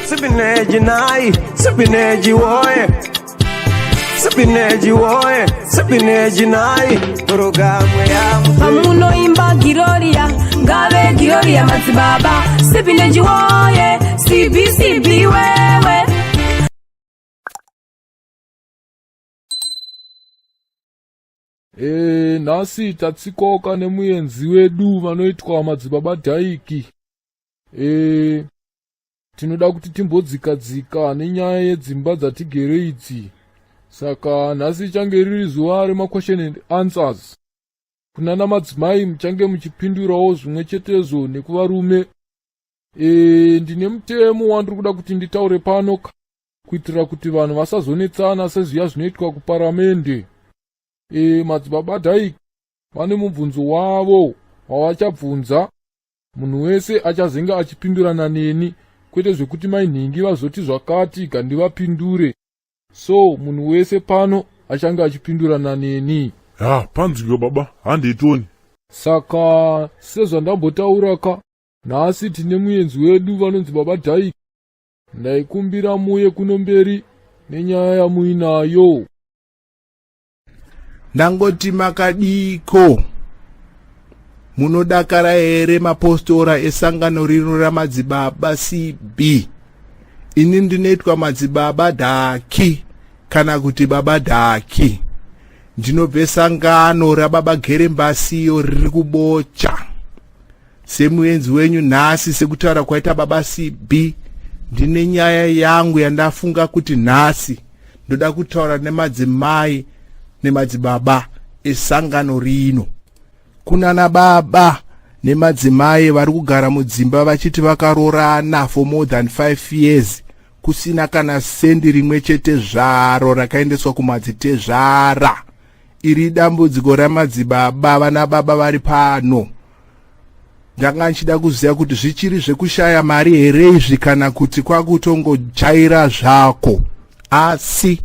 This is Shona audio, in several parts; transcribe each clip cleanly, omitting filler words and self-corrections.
Sipineji nai, sipineji woye. Sipineji woye, sipineji nai. Programu ya Pamunoimba Giroria, ngave Giroria madzibaba Sipineji woye, CBCB wewe. E, nhasi tatsikoka nemuenzi wedu vanoitwa madzibaba Dhaiki. E, tinoda kuti timbodzika-dzika nenyaya yedzimba dzatigere idzi. Saka nhasi ichange riri zuva remaquestion and answers. Kunana madzimai muchange muchipindurawo zvimwe chetezvo nekuvarume. E, ndine mutemo wandiri kuda kuti nditaure pano kuitira kuti vanhu vasazonetsana sezviya zvinoitwa kuparamende. E, madzibaba Dhaiki vane mubvunzo wavo wavachabvunza. Munhu wese achazenge achipindurana neni, kwete zvekuti mai nhingi vazoti zvakati gandivapindure. So munhu wese pano achange achipindurana neni. Ya, panzwiwa baba, handei. Saka sezvandambotaura ka, nhasi tine muenzi wedu vanonzi baba Dhaiki. Ndaikumbira muye kuno mberi nenyaya yamuinayo. Ndangoti makadiko, munodakara here mapostora esangano rino ramadzibaba CB? Ini ndinoitwa madzibaba Dhaki kana kuti baba Dhaki. Ndinobve sangano rababa Gerembasiyo riri kuBocha. Semuenzi wenyu nhasi, sekutaura kwaita baba CB, ndine nyaya yangu yandafunga kuti nhasi ndoda kutaura nemadzimai nemadzibaba esangano rino. Kunana baba nemadzimai vari kugara mudzimba vachiti vakarorana for more than 5 years, kusina kana sendi rimwe chete zvaro rakaendeswa kumadzitezvara. Iri dambudziko ramadzibaba. Vana baba vari pano, ndanga ndichida kuziva kuti zvichiri zvekushaya mari here izvi, kana kuti kwakutongojaira zvako? Asi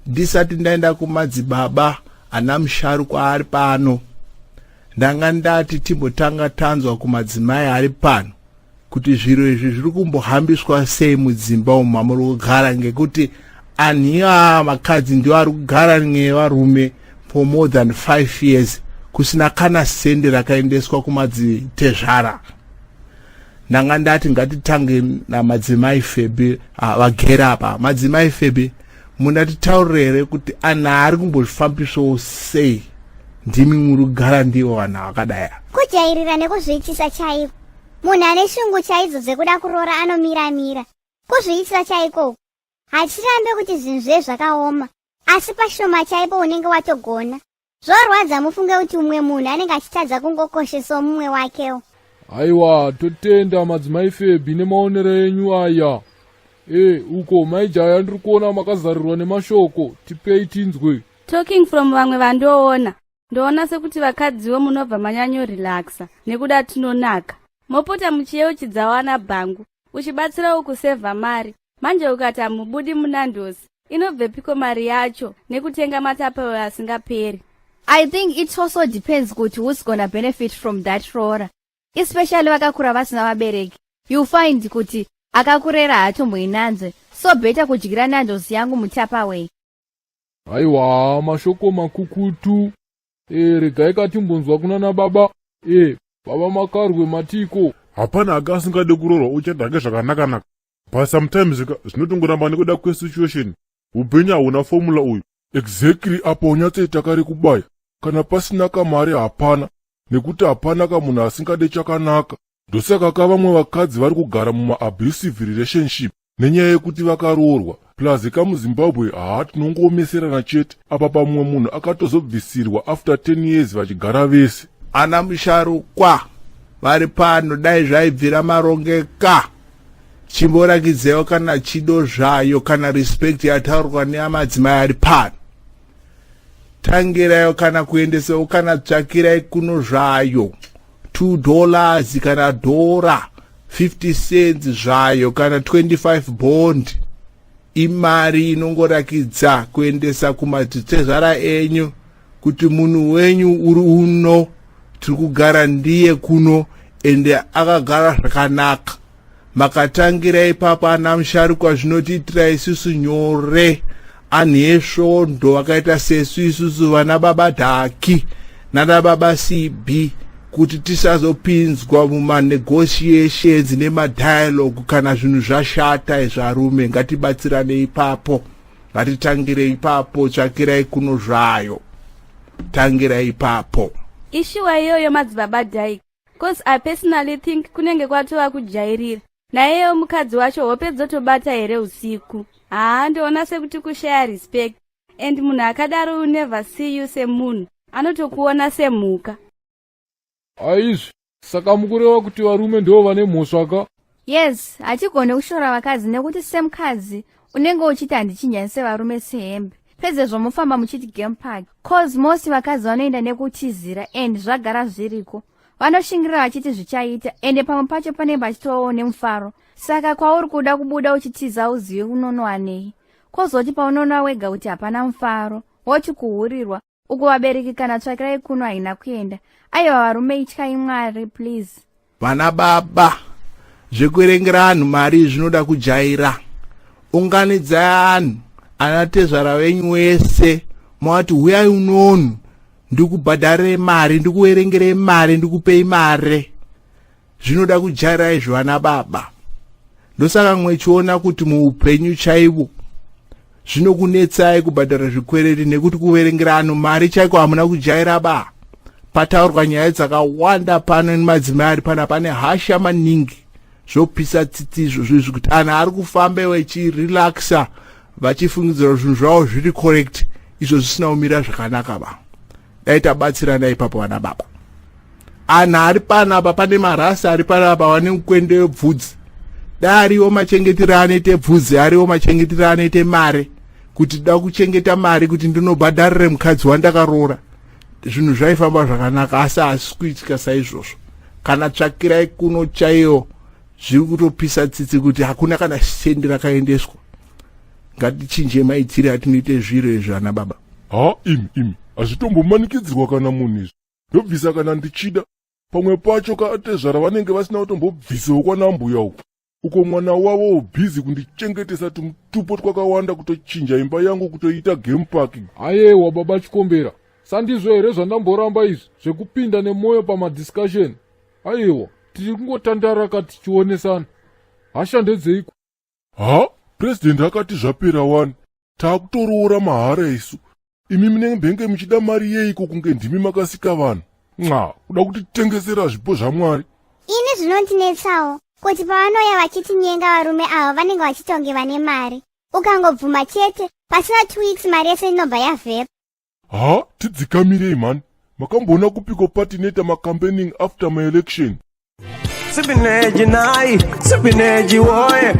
ndisati ndaenda kumadzibaba ana musharukwa ari pano, ndanga ndati timbotanga tanzwa kumadzimai ari pano kuti zviro izvi zviri kumbohambiswa sei mudzimba umu mamuri kugara, ngekuti anhu ivava vakadzi ndivo ari kugara nevarume for more than 5 years kusina kana sendi rakaendeswa kumadzitezvara. Ndanga ndati ngatitange namadzimai Febi vagere apa. Madzimai Febi, munatitaurira here kuti anhu ari kumbozvifambiswawo sei? Ndimi muri kugara ndivo vanhu vakadai. Kujairira nekuzviitisa chaiko. Munhu ane shungu chaidzo dzekuda kuroora anomira-mira. Kuzviitisa chaiko. Hachirambe kuti zvinhu zve zvakaoma, asi pashoma chaipo unenge watogona. Zvorwadza mufunge kuti umwe munhu anenge achitadza kungokoshesawo mumwe wakewo. Aiwa, totenda madzimai Febi nemaonero enyu aya. E, uko maijaya ndiri kuona makazarirwa nemashoko, tipei tinzwe. Talking from vamwe vandoona, ndoona sekuti vakadziwo munobva manyanyorelaxa nekuda tinonaka. Mopota muchiyeuchidzawo bhangu, uchibatsirawo kusevha mari. Manje ukati hamubudi muNandos, inobvepiko mari yacho nekutenga matapeo asingaperi? I think it also depends kuti who's gonna benefit from that roora, especially vakakura vasina vabereki. You find kuti akakurera haatomboinanzve, so better kudyira Nandos yangu muTupperware. Aiwa, mashoko makukutu. E, regai katimbonzwa kunana baba. E, baba Makarwe, matiko? Hapana aka asingade kuroorwa uchadhake zvakanaka-naka, but sometimes ka zvinotongoramba nekuda kwesituation. Upenyu hauna formula uyu. Exactly, apa unyatsoita kari kubaya. Kana pasina kamari hapana, nekuti hapana kamunhu asingade chakanaka. Ndosaka ka vamwe vakadzi vari kugara mumaabusive relationship nenyaya yekuti vakaroorwa. Plus kamuZimbabwe haa, tinongoomeserana chete. Apa pamwe munhu akatozobvisirwa after 10 years vachigara vese. Ana musharukwa vari pano, dai zvaibvira marongeka. Chimborakidzewo kana chido zvayo kana respect yataurwa neamadzimai ari pano. Tangirayo kana kuendesewo kana tsvakirai kuno zvayo $2 kana dhora 50 cents zvayo kana 25 bond. Imari inongorakidza kuendesa kumadzitezvara enyu kuti munhu wenyu uri uno, tiri kugara ndiye kuno, ende akagara zvakanaka. Makatangira ipapo ana musharukwa, zvinotiitira isusu nyore, anhu esvondo vakaita sesu isusu vana baba Dhaki nana baba CB, kuti tisazopinzwa mumanegotiations nemadialogue kana zvinhu zvashata. Izvarume, ngatibatsirane ipapo, ngatitangire ipapo. Tsvakirai kuno zvayo, tangira ipapo. Ishuwa iyoyo, madzibaba Dhaiki, cause I personally think kunenge kwatova kujairira. Naiyeyo mukadzi wacho, hope dzotobata here usiku? Haa, ndoona sekuti kushaya respect, and munhu akadaro will never see you semunhu, anotokuona semhuka. Aizvi, saka mukureva kuti varume ndo vane mhosva ka? Yes, hatigone kushora vakadzi nekuti semukadzi unenge uchiti handichinjanise varume sehembe, pedzezvo mufamba muchiti game park, cause most vakadzi vanoenda nekutizira and zvagara zviriko. Vanoshingirira vachiti zvichaita, ende pamwe pacho panenge pachitovawo nemufaro. Saka kwauri kuda kubuda uchitiza, uzive unonowanei? Kwozoti paunoona wega kuti hapana mufaro, woti kuhurirwa uku. Vabereki, kana tsvakirai kuno haina kuenda. Aiwa, varume, ityai Mwari, please. Vana baba, zvekuerengera anhu mari zvinoda kujaira. Unganidzai anhu, ana tezvara venyu wese, mavati huyai unonu, ndikubhadharire mari, ndikuverengerei mari, ndikupei mari. Zvinoda kujaira izvi, vana baba. Ndosaka mwechiona kuti muupenyu chaivo zvinokunetsai kubhadhara zvikwereti, nekuti kuverengera anhu mari chaiko hamuna kujaira ba. Pataurwa nyaya dzakawanda pano nemadzimai ari pana, pane hasha maningi. Zvopisa tsitsi izvozvo izvi, kuti anhu ari kufamba vechirelaxa vachifungidzira zvinhu zvavo zviri correct, izvo zvisina kumira zvakanaka ba. Dai tabatsirana ipapo, vana baba. Anhu ari panapa, pane marasi ari panapa vane mukwende webvudzi. Dai ariwo machengetero anoite bvudzi, ariwo machengetero anoite mari, kuti da kuchengeta mari kuti ndinobhadharire mukadzi wandakaroora, zvinhu zvaifamba zvakanaka. Asi hasi kuitika saizvozvo. Kana tsvakirai kuno chaiyo, zviri kutopisa tsitsi kuti hakuna kana sendi rakaendeswa. Ngatichinje maitire atinoite zviro izvi, ana baba. Ha, imi imi, hazvitombomanikidzirwa kana munhu izvi. Ndobvisa kana ndichida. Pamwe pacho kaatezvara vanenge vasina kutombobvisawo kwanambuya uko uko. Mwana wavo busy kundichengetesa tumutupo twakawanda, kutochinja imba yangu kutoita game park. Ayewa, baba Chikombera, sandizvo here zvandamboramba izvi zvekupinda nemwoyo pamadiscussion? Aiwa, tiri kungotandaraka tichionesana. Hasha ndedzeiko? Ha, purezidendi akati zvapera wani, taakutoroora mahara isu. Imi munenge muchida mari yeiko, kunge ndimi makasika vanhu? Nxa, kuda kutitengesera zvipo zvaMwari. Ini zvinondinetsawo kuti pavanouya vachitinyenga, varume ava vanenge vachitonge vane mari. Ukangobvuma chete, pasina 2 weeks mari yese inobva yavhepa. Ha, tidzikamirei mhani. Makamboona kupiko patinoita macampaigning after maelection? Sipineji nai, sipineji woye.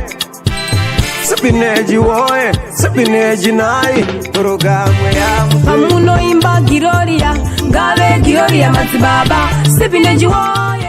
Sipineji woye, sipineji nai. Programu ya Pamunoimba Giroria, ngave Giroria madzibaba Sipineji woye.